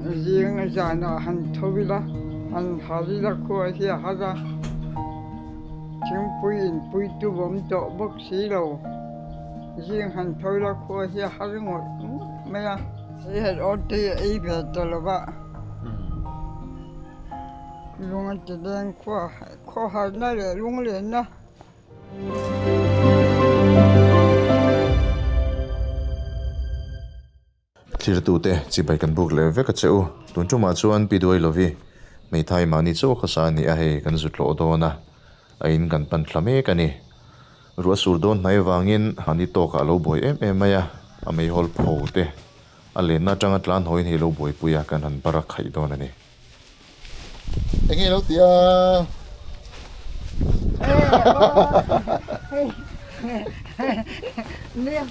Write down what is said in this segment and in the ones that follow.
Zing zanah han tho ila, han har ila khua hi a har a, thingpui inpui tu awm tawh bawk si lo. Zing han tho ila khua hi a har ngawih ngawih mai a. Hei han aw te hi a ei ve ta lo va, lung a ti leng khua khawharna leh lunglenna. Thirtute chibai kan buk leh vek a che u. Tun tumah chuan Pi Duai Lovi hmeithai mahni chaw khawsa a ni a, hei kan zu tlawh dawn a, a in kan pan thla mek a ni. Ruah sur dawn hnai avangin mahni tawkah a lo buai em em mai a, a meihawl pho te a lenna atanga tlan hawiin hei lo buaipui a, kan han bar a khaih dawn a ni. Enge lo ti a? Nia,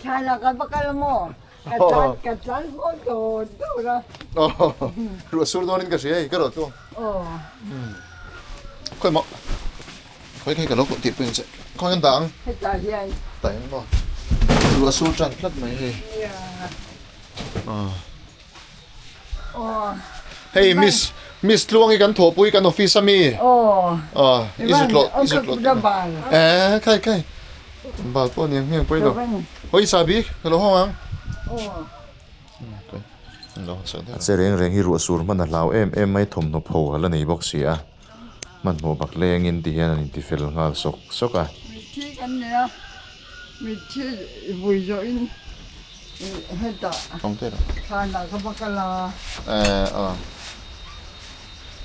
thla ka va kal maw? Ka tlan ka tlan haw dawr dawr a. Ruah sur dawnin ka hria hei ka rawh tluang. Khawi maw? Khawi khawi ka lo tih pui ang che. Khawi an dah ang? Hetah hian. Hetah hian maw? Ruah sur tan tlat mai hei. Nia. Hei miss miss Tluangi kan thawhpui kan office a mi aw i zut loh i zut loh eh khai khai bal pawh aniang hming pawh i lo hawi sa bik ka lo hawng ang A che reng reng hi ruah sur hman a hlau em em mai thawmhnaw pho a la nei bawk si a hmanhmawh bak lengin ti hian an inti fel nghal sawk sawk a. Mitthi kan nei a mitthi vui zawhin Hetah thlanah ka va kal a. Eh aw.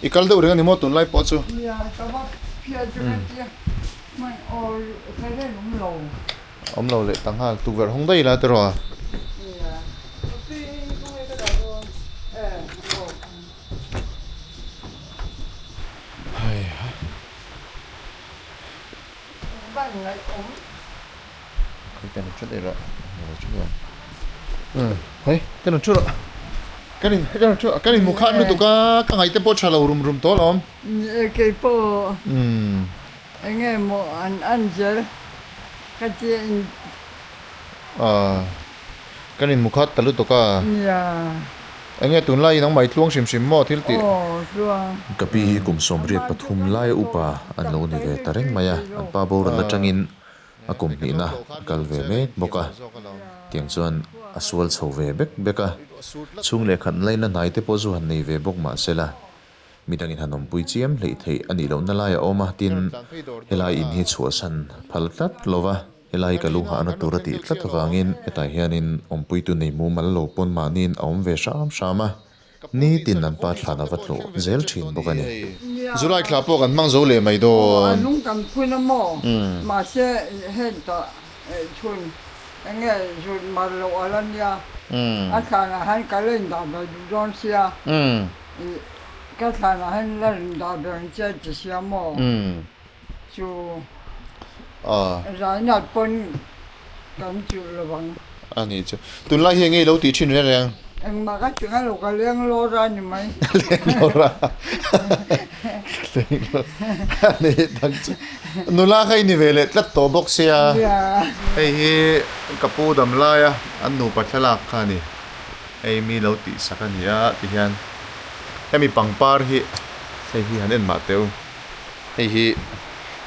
I kal deuh reng a ni maw tunlai pawh chu? Nia, ka va phiat chu ka tia hman aw ka reng awm lo. Awm lo leh ta nghal, tukverh hawng daih ila tiraw? Nia. Eh aw. Heiha. Van ngaihawm. Hei ka rawn thu rawh ka in ka rawn thu ka in mukhat lutuk a ka ngaih te pawh tha lo rum rum tawh alawm. Ni e kei pawh eng nge maw an an zel ka tia in. Kan in mukhat ta lutuk a. Nia. Eng nge tunlai in angmah i tluang hrim hrim maw thil tih? Aw tluang. Ka pi hi kum 83 laia upa an lo ni ve ta reng mai a, an pa boral atangin a kum hnihna a kal ve mek bawk a, tiang chuan a sual chho ve bek bek a, chhung leh khat laina hnai te pawh zu han nei ve bawk mah sela, midangin han awmpui chiam hleih theih a nih lohna lai a awm a, tin, helai in hi chhuahsan phal tlat lo va, helai ka lu nghahna tur a tih tlat avangin hetah hianin awmpuitu nei mumal lo pawn mahniin a awm ve hram hram a. Nitin an pa thlan a va tlawh zel thin bawk a ni. July thla pawh kan hmang zo leh mai dawn. A lung kan phun a maw? Mahse heng tah chhun enge zut mar loh a la nia. A thlanah hian ka la indah ve duh dawn sia. Ka thlanah hian la indah ve ang che ti sia maw? Chu zainat pawn kan chuh lo vang. A ni chu. Tunlai hi enge i lo tih thin reng reng? Engmah ka ti ngai lo, ka leng lawr a ni mai. Leng lawr a. Leng lawr a ni tak chu. Nula kha i ni ve leh tlat tawh bawk sia. Hei hi ka pu dam laia an nupa thlalak kha a ni. Hei mi lo tih sak a ni a tihian hemi pangpar hi hei hi han en mah teh u. Hei hi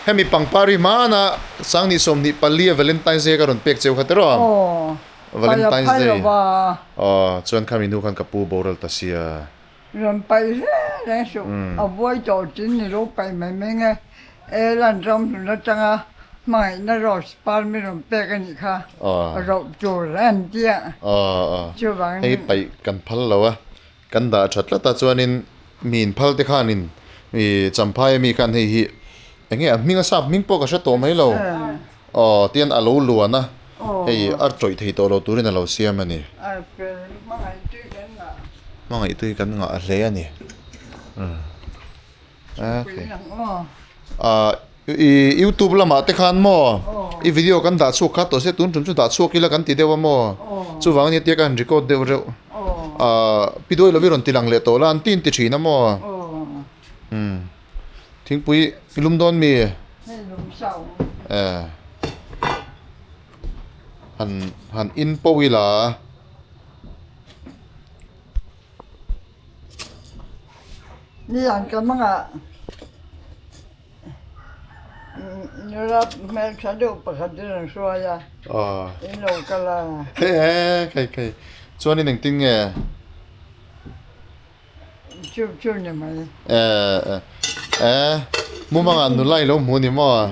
hemi pangpar hi hmana Sangni 24 a Valentine's Day ka rawn pek cheu kha tiraw? Aw, Valentine's phal Day. lova. Aw, chuan khami hnu khan ka pu boral ta sia. Rawn paih hle reng suh, a buai tawh tin ni lo paih mai mai nge. E lan ram hlun atanga hmangaihna rose par mi rawn pek a nih kha, roh tur an tia. Aw, aw, Chuvangin. Hei paih kan phal lo a, Kan dah tha tlat a chuanin mi inphal te khanin ih Champhai ami khan hei hi eng nge a hming a sap hming pawh ka hre tawh mai lo aw tian a lo luan a hei a tawih thei tawh lo turin a lo siam a ni. Hmangaihtui kan ngah hle a ni. Ah i youtube lamah te khan maw i video kan dah chhuak kha tawh se tun tum chu dah chhuak ila kan ti deuh a maw chuvang ania tia ka han record deuh reuh ah pi duai lovi rawn ti lang leh tawh la an ti in ti thin a maw umm thingpui i lum dawn mi eh han han in pawh ila. Nizan ka hmangah nula hmeltha deuh pakhat in rawn hruai a, in lo kal a. He he khai khai chuanin engtin nge? Chu chu ni mai. Eh eh mumangah nula i lo hmu a ni maw?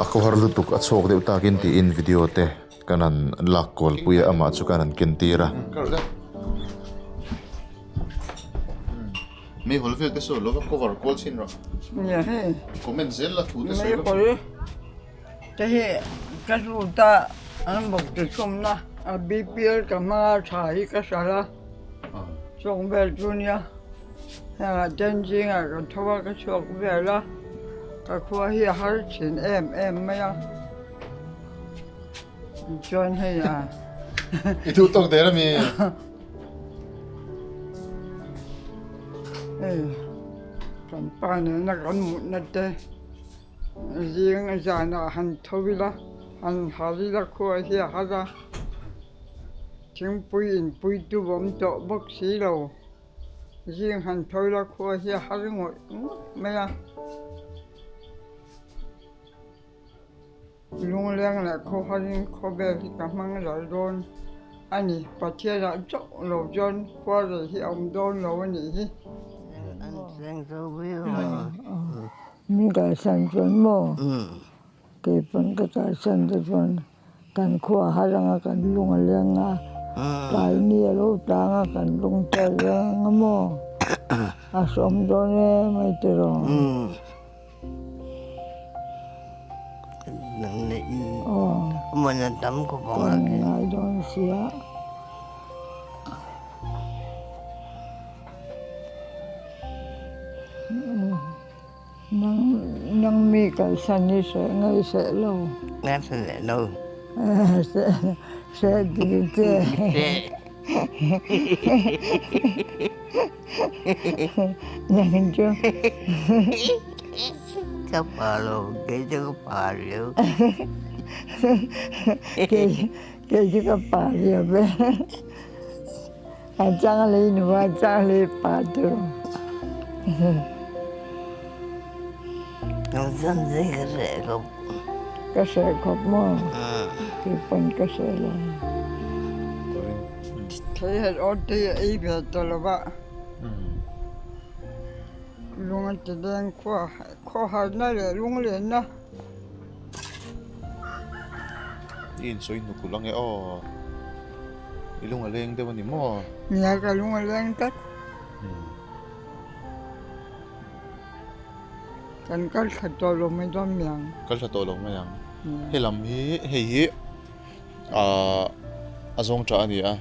A khawhar lutuk a chhuak deuh takin tiin video te kan han lak kual pui a amah chu kan han ken tir a. Mei hawl vel te saw lova cover kual chhin rawh. Nia hei. Comment zel la thu te sawi lova. Mei hawl te hi ka zut a an bawk ti chhumna a BPL ka hmanga tha hi ka hralh a chawng vel chu nia hengah ten zingah ka tho a ka chhuak vel a ka khua hi a har thin em em mai a chuan hei a I duh tawk der ami. Hei kan pa nena kan mutna te zing zanah han tho ila han har ila khua hi a har a thingpui inpui tu awm tawh bawk si lo zing han tho ila khua hi a har ngawih ngawih mai a. Lungleng leh khawharin khawvel hi ka hmang ral dawn a ni. Pathianah chauh lo chuan khuarel hi a awm dawn lo a nih hi. Min kalsan chuan maw? Keipawn ka kalsan te chuan kan khua har anga kan lung a leng a, tlai ni a lo tlang a kan lung te a leng a maw? A hrawm dawn em mai tiraw? Kan ngai dawn sia. Nang mi kalsan hi hreh ngei hreh lo. Hreh lo. Hreh dil che. Nang chu. Ka pa lo, kei chu ka pa riau. Kei chu ka pa riau ve. A chang lei nu a chang lei pa tu. Nang chuan zei ka hreh khawp. Ka hreh khawp maw? Kei pawn ka hreh lo. Thei het awt te hi a ei ve ta lo va, lung a ti leng khua khawharna leh lunglenna. I insawi hnuk ulh ange aw, i lung a leng deuh a ni maw? Nia ka lung a leng tlat. Kan kal thla tawh lo mai dawn mi ang. Kal thla tawh lo mai ang. He lam hi hei hi ahh a zawng tah a ni a,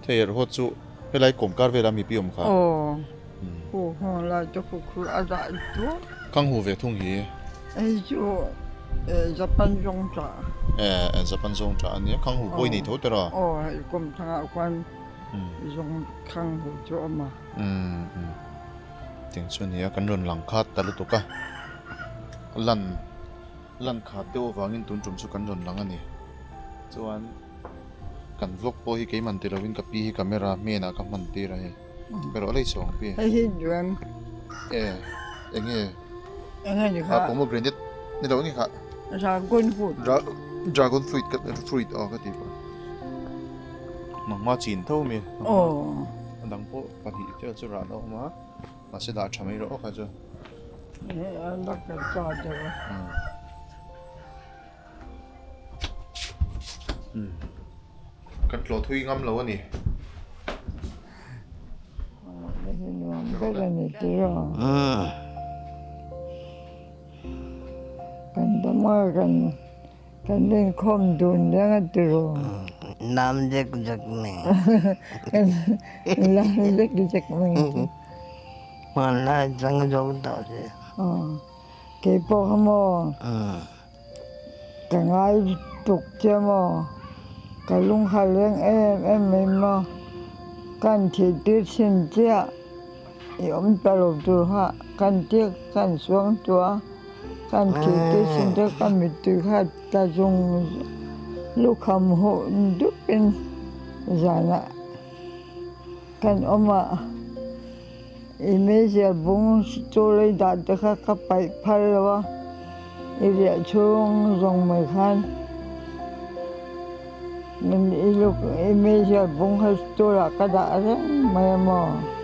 thei erawh haw chu helai kawm kar vela mi pi awm kha. Aw hu haw lai te khu khu a dah duah. Khang hu ve thung hi. Hei chu Japan zawng tah. Eh Japan zawng tah a nia, khang hu pawh i nei tho tawh a. Aw hei kawm thangah khuan zawng khang hu chu a awm a. Umm umm. Tiang chu a ni a, kan rawn lang khat ta lutuk a, lan lan khat deuh avangin tun tum chu kan rawn lang a ni. Chuan kan vlog pawh hi keimah ti lovin ka pi hi camera hmenah ka hman tir a hei, ka rawh lei chhuang pi. Hei hi duam. E eng nge? Eng nge ni kha? Pomegranate ni lo eng nge kha? Dragon fruit. Dragon fruit ka fruit aw ka ti pawh. Nangma chin tho mi. Aw. A dang pawh pahnih vel chu rah na awm a, mahse dah tha mai rawh aw kha chu. He a la ka cha deuh a. Kan tlawh thui ngam lo a ni. Hei nuam ber a ni tiraw. Kan dam a kan. Kan inkhawm dun reng a tiraw? Lam zek zek mai. Lam zek zek mai. Hmanlai chang zo tawh se. Kei pawh kha maw? Ka ngai tuk che maw? Ka lungha leng em em mai maw? Kan thih tir chhin chiah i awm ta lo tur kha kan tir kan suang tuah a. Kan thih te sin te ka mittui kha tla zung lukham huh dupin zanah kan awm a. I meizial bung chu lei dah te kha ka paih phal lo a, i riah chhung zawng mai khan i meizial bung kha stool ah ka dah reng mai a maw?